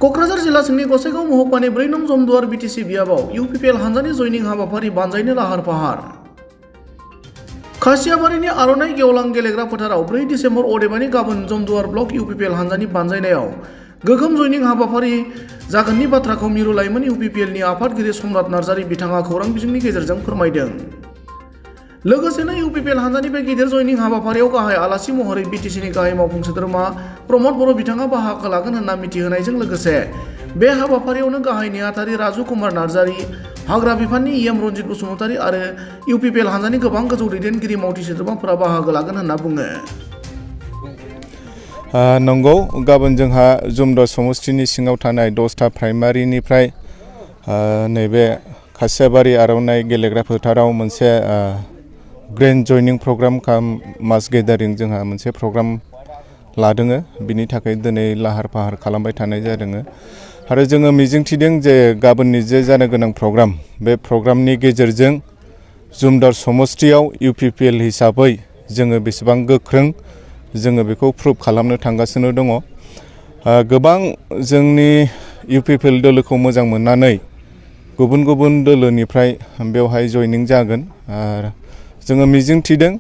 क'क्राझार जिल्ला सिंनि गसाइगाव महकुमानि 4 नं जमदुवार बिटिसि बियाबाव इउपिपिएल हानजानि जयनिं हाबाफारि बानजायनो लाहार फाहार। खासियाबारिनि आर'नाइ गेवलां गेलेग्रा फोथाराव 4 डिसेम्बर अदेबानि गाबोन जमदुवार ब्लक इउपिपिएल हानजानि बानजायनायाव गोगोम जयनिं हाबाफारि जागोननि बाथ्राखौ मिरु लाइमोन इउपिपिएलनि आफादगिरि सम्राट नार्जारि बिथाङा खौरां बिजोंनि गेजेरजों फोरमायदों। लोगोसेनो इउपिपिएल हानजानि बे गिदिर जयनिं हाबाफारियाव गाहाय आलासि महरै बिटिसिनि गाहाय मावफुं सोद्रोमा प्रमद बर' बिथाङा बाहागो लागोन होनना मिथिहोनायजों लोगोसे बे हाबाफारियावनो गाहाय नेहाथारि राजु कुमार नार्जारि, हाग्रा बिफाननि इएम रन्जित बसुमतारि आरो इउपिपिएल हानजानि गोबां गोजौ दैदेनगिरि मावथि सोद्रोमाफोरा बाहागो लागोन होनना बुङो। नंगौ, गाबोन जोंहा जमदुवार समस्तिनि सिङाव थानाय 10टा प्राइमारिनिफ्राय नैबे खासियाबारि आर'नाइ गेलेग्रा फोथाराव मोनसे ग्रेन्ड जयनिं प्रग्राम काम मास गेदारिं जोंहा मोनसे प्रग्राम लादों। बिनि थाखाय दिनै लाहार फाहार खालामबाय थानाय जादों आरो जोङो मिजिंथिदों जे गाबोननि जे जानो गोनां प्रग्राम, बे प्रग्रामनि गेजेरजों जमदुवार समस्तियाव इउपिपिएल हिसाबै जोङो बेसेबां गोख्रों जोङो बेखौ प्रुभ खालामनो थांगासिनो दङ। गोबां जोंनि इउपिपिएल दोलोखौ मोजां मोननानै गुबुन गुबुन दोलोनिफ्राय बेवहाय जयनिं जागोन आरो जोङो मिजिंथिदों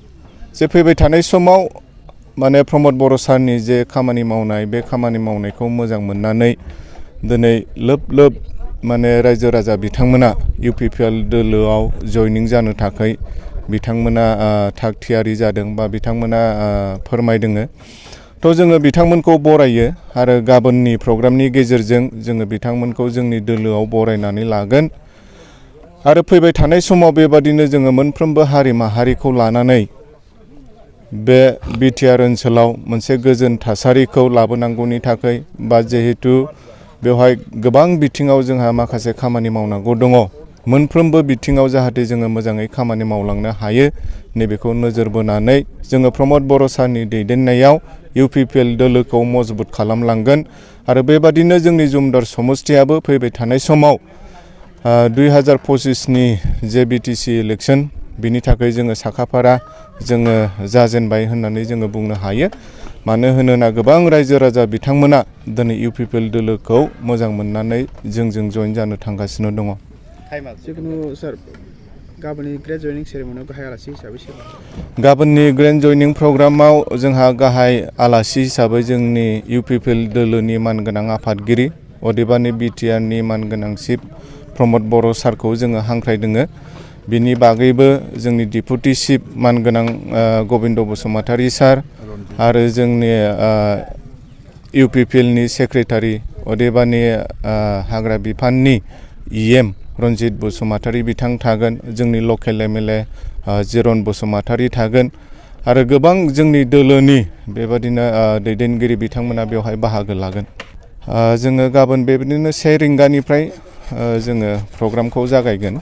जे फैबाय थानाय समाव माने प्रमद बर' सारनि जे खामानि मावनाय, बे खामानि मावनायखौ मोजां मोननानै दिनै लोब माने रायजो राजा बिथांमोना इउपिपिएल दोलोआव जयनिं जानो थाखाय बिथांमोना थाग थियारि जादों बा बिथांमोना फोरमायदों। थ' जोङो बिथांमोनखौ बरायो आरो गाबोननि प्रग्रामनि गेजेरजों जोङो बिथांमोनखौ जोंनि दोलोआव बरायनानै लागोन आरो फैबाय थानाय समाव बेबादिनो जोङो मोनफ्रोमबो हारि माहारिखौ लानानै बे बिटिआर ओनसोलाव मोनसे गोजोन थासारिखौ लाबोनांगौनि थाखाय बा जिहेतु बेवहाय गोबां बिथिङाव जोंहा माखासे खामानि मावनांगौ दङ, मोनफ्रोमबो बिथिङाव जाहाथे जोङो मोजाङै खामानि मावलांनो हायो नैबेखौ नोजोर बोनानै जोङो प्रमद बर' सारनि दैदेननायाव इउपिपिएल दोलोखौ मजबुत खालामलांगोन आरो बेबादिनो जोंनि जमदुवार समस्तियाबो फैबाय थानाय समाव 2025नि जे बिटिसि इलेक्सन बिनि थाखाय जोङो साखाफारा जोङो जाजेनबाय होननानै जोङो बुंनो हायो। मानो होनोना गोबां रायजो राजा बिथांमोना दिनै इउपिपिएल दोलोखौ मोजां मोननानै जोंजों जइन जानो थांगासिनो दङ। जिखुनु सार, गाबोननि ग्रेन्ड जयनिं सेरेमनियाव गाहाय आलासि हिसाबै सोर? गाबोननि ग्रेन्ड जयनिं प्रग्रामाव जोंहा गाहाय आलासि हिसाबै जोंनि इउपिपिएल दोलोनि मानगोनां आफादगिरि अदेबानि बिटिआरनि मानगोनां चिफ प्रमद बर' सारखौ जोङो हांख्रायदों। बिनि बागैबो जोंनि डिपुटि चिफ मानगोनां गबिन्द बसुमतारि सार आरो जोंनि इउपिपिएलनि सेक्रेटारि अदेबानि हाग्रा बिफाननि इएम रन्जित बसुमतारि बिथां थागोन, जोंनि लकेल एमएलए जिरन बसुमतारि थागोन आरो गोबां जोंनि दोलोनि बेबादिनो दैदेनगिरि बिथांमोना बेवहाय बाहागो लागोन। जोङो गाबोन बेबादिनो 1 रिंगानिफ्राय जोङो प्रग्रामखौ जागायगोन।